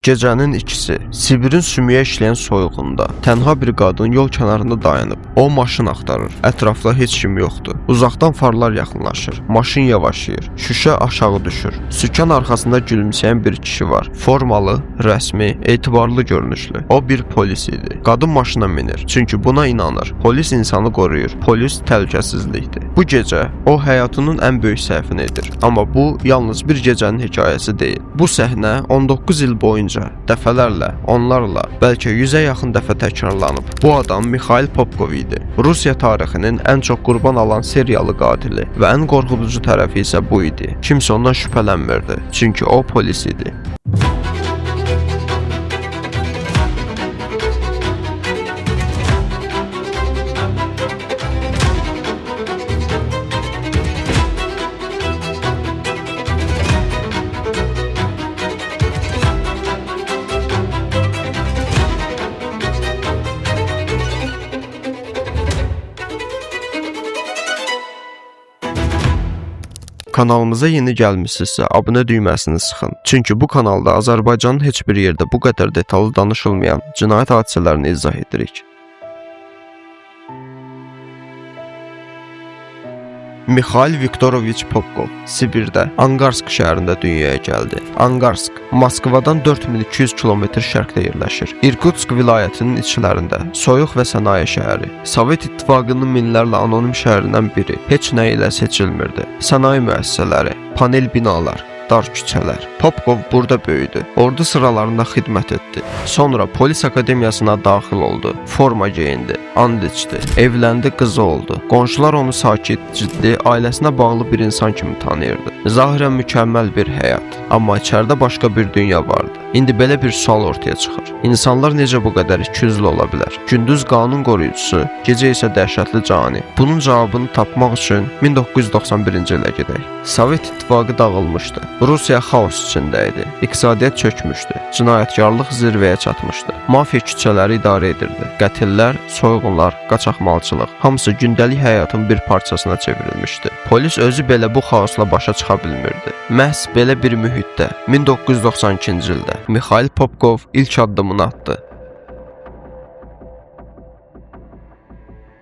Gecənin ikisi, Sibirin sümüyə işləyən soyuğunda tənha bir qadın yol kənarında dayanıb. O maşın axtarır. Ətrafda heç kim yoxdur. Uzaqdan farlar yaxınlaşır. Maşın yavaşlayır. Şüşə aşağı düşür. Sükan arxasında gülümsəyən bir kişi var. Formalı, rəsmi, etibarlı görünüşlü. O bir polis idi. Qadın maşına minir. Çünki buna inanır. Polis insanı qoruyur. Polis təhlükəsizlikdir. Bu gecə o həyatının ən böyük səhvini edir. Amma bu yalnız bir gecənin hekayəsi deyil. Bu səhnə 19 il boyunca dəfələrlə, onlarla, bəlkə 100-ə yaxın dəfə təkrarlanıb. Bu adam Mixail Popkov idi. Rusiya tarixinin ən çox qurban alan seriyalı qatili və ən qorxuducu tərəfi isə bu idi. Kimsə ondan şübhələnmirdi, çünki o polis idi. Kanalımıza yeni gəlmisinizsə, abunə düyməsini sıxın. Çünki bu kanalda Azərbaycanın heç bir yerdə bu qədər detallı danışılmayan cinayət hadisələrini izah edirik. Mixail Viktoroviç Popkov Sibirdə, Anqarsk şəhərində dünyaya gəldi. Anqarsk Moskvadan 4200 km şərqdə yerləşir. İrkutsk vilayətinin içlərində, soyuq və sənaye şəhəri. Sovet İttifaqının minlərlə anonim şəhərindən biri. Heç nə ilə seçilmirdi. Sənaye müəssisələri, panel binalar, dar küçələr. Popkov burada böyüdü. Ordu sıralarında xidmət etdi. Sonra polis akademiyasına daxil oldu. Forma geyindi, and içdi, evləndi, qızı oldu. Qonşular onu sakit, ciddi, ailəsinə bağlı bir insan kimi tanıyırdı. Zahirən mükəmməl bir həyat, amma içəridə başqa bir dünya vardı. İndi belə bir sual ortaya çıxır. İnsanlar necə bu qədər ikiyüzlü ola bilər? Gündüz qanun qoruyucusu, gecə isə dəhşətli cani. Bunun cavabını tapmaq üçün 1991-ci ilə gedək. Sovet İttifaqı dağılmışdı. Rusiya xaos içində idi. İqtisadiyyat çökmüşdü. Cinayətkarlıq zirvəyə çatmışdı. Mafiya küçələri idarə edirdi. Qətillər, soyğunlar, qaçaqmalçılıq hamısı gündəlik həyatın bir parçasına çevrilmişdi. Polis özü belə bu xaosla başa çıxa bilmirdi. Məhz belə bir mühitdə 1992-ci ildə Mixail Popkov ilk addımını atdı.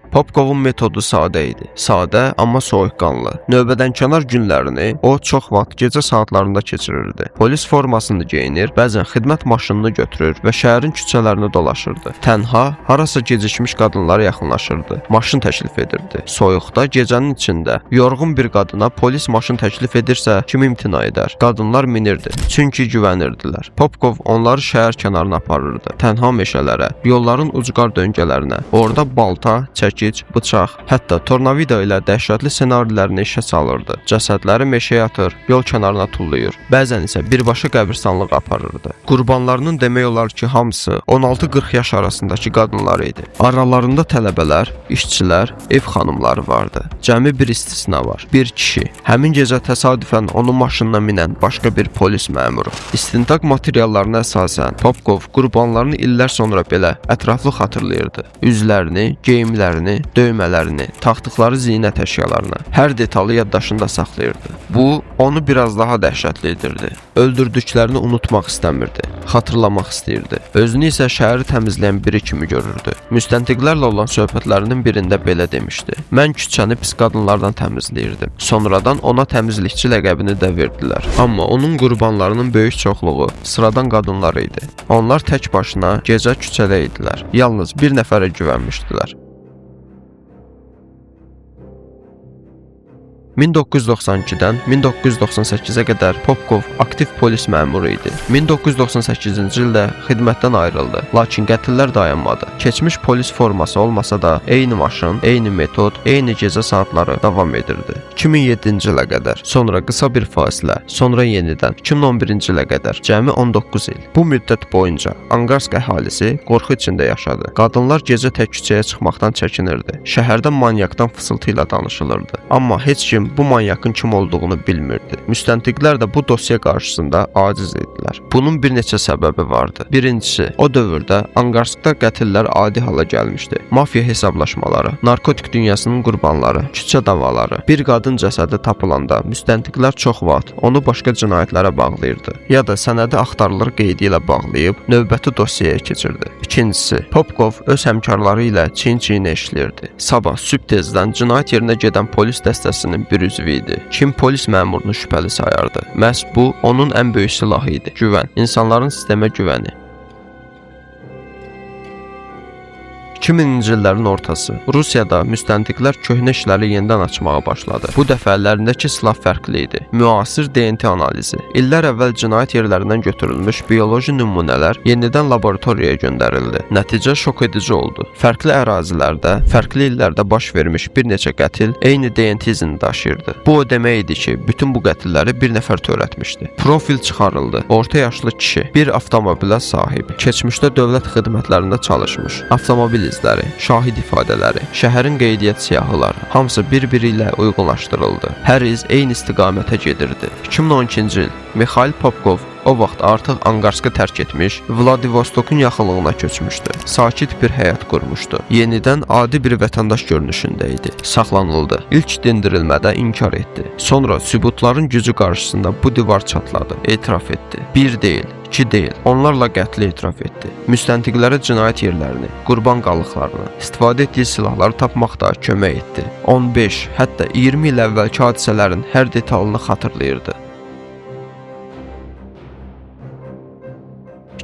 Popkovun metodu sadə idi. Sadə, amma soyuqqanlı. Növbədənkənar günlərini o çox vaxt gecə saatlarında keçirirdi. Polis formasını geyinir, bəzən xidmət maşınını götürür və şəhərin küçələrini dolaşırdı. Tənha, harasa gecikmiş qadınlara yaxınlaşırdı. Maşın təklif edirdi. Soyuqda, gecənin içində yorğun bir qadına polis maşın təklif edirsə, kim imtina edər? Qadınlar minirdi, çünki güvənirdilər. Popkov onları şəhər kənarına aparırdı. Tənha meşələrə, yolların ucqar döngələrinə. Orada balta, çəkic, bıçaq, hətta tornavida ilə dəhşətli ssenarilərini işə salırdı. Cəsədləri meşəyə atır, yol kənarına tullayır. Bəzən isə birbaşa qəbirstanlığa aparırdı. Qurbanlarının demək olar ki, hamısı 16-40 yaş arasındakı qadınlar idi. Aralarında tələbələr, işçilər, ev xanımları vardı. Cəmi bir istisna var. Bir kişi. Həmin gecə təsadüfən onun maşınına minən başqa bir polis məmuru. İstintaq materiallarına əsasən Popkov qurbanlarını illər sonra belə ətraflı xatırlayırdı. Üzlərini, geyimlərini, döymələrini, taxdıqları zinət əşyalarını, hər detalı yaddaşında saxlayırdı. Bu onu biraz daha dəhşətli edirdi. Öldürdüklərini unutmaq istəmirdi, xatırlamaq istəyirdi. Özünü isə şəhəri təmizləyən biri kimi görürdü. Müstəntiqlərlə olan söhbətlərinin birində belə demişdi: "Mən küçəni pis qadınlardan təmizləyirdim." Sonradan ona təmizlikçi ləqəbini də verdilər. Amma onun qurbanlarının böyük çoxluğu sıradan qadınlar idi. Onlar tək başına gecə küçədə idilər. Yalnız bir nəfərə güvənmişdilər. 1992-dən 1998-ə qədər Popkov aktiv polis məmuru idi. 1998-ci ildə xidmətdən ayrıldı, lakin qətillər dayanmadı. Keçmiş polis forması olmasa da eyni maşın, eyni metod, eyni gecə saatları davam edirdi. 2007-ci ilə qədər, sonra qısa bir fasilə, sonra yenidən 2011-ci ilə qədər, cəmi 19 il. Bu müddət boyunca Anqarsk əhalisi qorxu içində yaşadı. Qadınlar gecə tək küçəyə çıxmaqdan çəkinirdi. Şəhərdə manyakdan fısıltı ilə danışılırdı. Amma heç kim kim bu manyakın kim olduğunu bilmirdi. Müstəntiqlər də bu dosya qarşısında aciz idilər. Bunun bir neçə səbəbi vardı. Birincisi, o dövrdə Anqarskda qətillər adi hala gəlmişdi. Mafiya hesablaşmaları, narkotik dünyasının qurbanları, küçə davaları. Bir qadın cəsədi tapılanda müstəntiqlər çox vaxt onu başqa cinayətlərə bağlayırdı, ya da sənədi axtarılır qeydi ilə bağlayıb növbəti dosyaya keçirdi. İkincisi, Popkov öz həmkarları ilə çiyin-çiyinə işləyirdi. Sabah sübh tezdən cinayət yerinə gedən polis dəstəsinin bir üzvü idi. Kim polis məmurunu şübhəli sayardı. Məhz bu onun ən böyük silahı idi. Güvən, insanların sistemə güvəni. 2000-ci illərin ortası. Rusiyada müstəntiqlər köhnə işləri yenidən açmağa başladı. Bu dəfə əllərindəki silah fərqli idi. Müasir DNT analizi. İllər əvvəl cinayət yerlərindən götürülmüş bioloji nümunələr yenidən laboratoriyaya göndərildi. Nəticə şok edici oldu. Fərqli ərazilərdə, fərqli illərdə baş vermiş bir neçə qətil eyni DNT izini daşıyırdı. Bu o demək idi ki, bütün bu qətilləri bir nəfər törətmişdi. Profil çıxarıldı. Orta yaşlı kişi, bir avtomobilə sahib, keçmişdə dövlət xidmətlərində çalışmış, avtomobil izləri, şahid ifadələri, şəhərin qeydiyyat siyahıları, hamısı bir-biri ilə uyğunlaşdırıldı. Hər iz eyni istiqamətə gedirdi. 2012-ci il Mixail Popkov o vaxt artıq Anqarskı tərk etmiş, Vladivostokun yaxınlığına köçmüşdü. Sakit bir həyat qurmuşdu. Yenidən adi bir vətəndaş görünüşündə idi. Saxlanıldı. İlk dindirilmədə inkar etdi. Sonra sübutların gücü qarşısında bu divar çatladı. Etiraf etdi. Bir deyil, iki deyil, onlarla qətli etiraf etdi. Müstəntiqlərə cinayət yerlərini, qurban qalıqlarını, istifadə etdiyi silahları tapmaqda kömək etdi. 15, hətta 20 il əvvəlki hadisələrin hər detalını xatırlayırdı.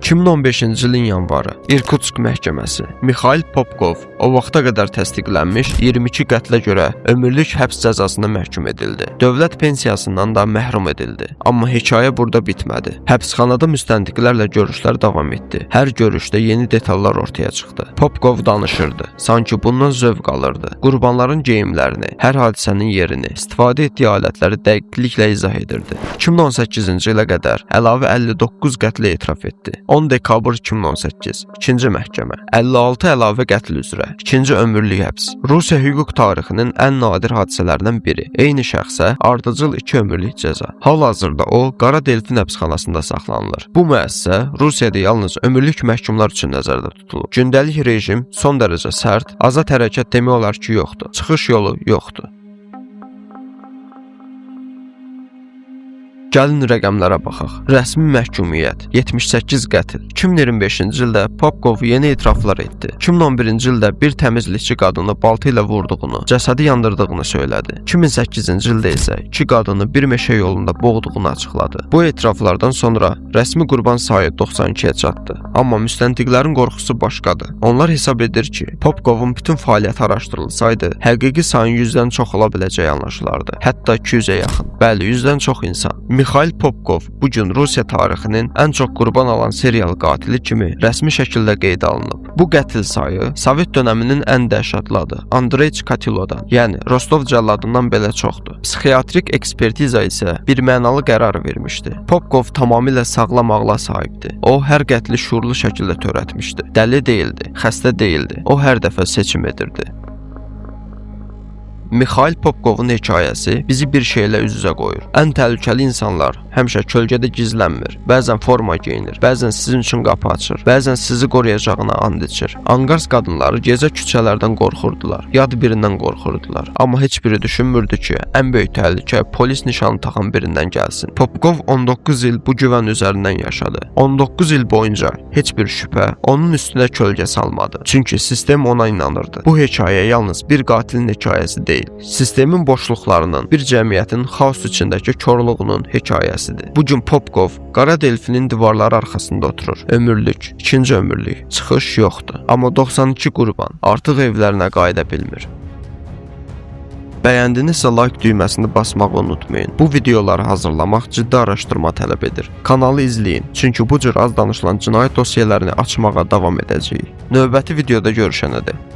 2015-ci ilin yanvarı, İrkutsk məhkəməsi. Mixail Popkov o vaxta qədər təsdiqlənmiş 22 qətlə görə ömürlük həbs cəzasına məhkum edildi. Dövlət pensiyasından da məhrum edildi. Amma hekayə burada bitmədi. Həbsxanada müstəntiqlərlə görüşlər davam etdi. Hər görüşdə yeni detallar ortaya çıxdı. Popkov danışırdı. Sanki bundan zövq alırdı. Qurbanların geyimlərini, hər hadisənin yerini, istifadə etdiyi alətləri dəqiqliklə izah edirdi. 2018-ci ilə qədər əlavə 59 qətli etiraf etdi. 10 dekabr 2018, ikinci məhkəmə, 56 əlavə qətl üzrə, ikinci ömürlük həbs. Rusiya hüquq tarixinin ən nadir hadisələrindən biri. Eyni şəxsə ardıcıl 2 ömürlük cəza. Hal-hazırda o, Qara Delfin həbsxanasında saxlanılır. Bu müəssisə Rusiyada yalnız ömürlük məhkumlar üçün nəzərdə tutulub. Gündəlik rejim son dərəcə sərt, azad hərəkət demək olar ki, yoxdur. Çıxış yolu yoxdur. Gəlin rəqəmlərə baxaq. Rəsmi məhkumiyyət 78 qətl. 2025-ci ildə Popkov yeni etiraflar etdi. 2011-ci ildə bir təmizlikçi qadını balta ilə vurduğunu, cəsədi yandırdığını söylədi. 2008-ci ildə isə iki qadını bir meşə yolunda boğduğunu açıqladı. Bu etiraflardan sonra rəsmi qurban sayı 92-yə çatdı. Amma müstəntiqlərin qorxusu başqadır. Onlar hesab edir ki, Popkovun bütün fəaliyyəti araşdırılsaydı, həqiqi sayın 100-dən çox ola biləcəyi anlaşılardı. Hətta 200-ə yaxın. Bəli, 100-dən çox insan. Mixail Popkov bu gün Rusiya tarixinin ən çox qurban alan serial qatili kimi rəsmi şəkildə qeydə alınıb. Bu qətl sayı Sovet dönəminin ən dəhşətli adı Andrey Çikatilodan, yəni Rostov cəlladından belə çoxdur. Psixiatrik ekspertiza isə bir mənalı qərar vermişdi. Popkov tamamilə sağlam ağla sahibdir. O hər qətli şuurlu şəkildə törətmişdi. Dəli deyildi, xəstə deyildi. O hər dəfə seçim edirdi. Mixail Popkovun hekayəsi bizi bir şeylə üz-üzə qoyur. Ən təhlükəli insanlar həmişə kölgədə gizlənmir. Bəzən forma geyinir, bəzən sizin üçün qapı açır, bəzən sizi qoruyacağına and içir. Anqarsk qadınları gecə küçələrdən qorxurdular, yad birindən qorxurdular. Amma heç biri düşünmürdü ki, ən böyük təhlükə polis nişanı taxan birindən gəlsin. Popkov 19 il bu güvən üzərindən yaşadı. 19 il boyunca heç bir şübhə onun üstünə kölgə salmadı. Çünki sistem ona inanırdı. Bu hekayə yalnız bir qatilin hekayəsi deyil. Sistemin boşluqlarının, bir cəmiyyətin xaos içindəki korluğunun hekayəsidir. Bu gün Popkov Qara Delfinin divarları arxasında oturur. Ömürlük, ikinci ömürlük, çıxış yoxdur. Amma 92 qurban artıq evlərinə qayıda bilmir. Bəyəndinizsə like düyməsini basmağı unutmayın. Bu videoları hazırlamaq ciddi araşdırma tələb edir. Kanalı izləyin, çünki bu cür az danışılan cinayət dosyələrini açmağa davam edəcəyik. Növbəti videoda görüşənədək.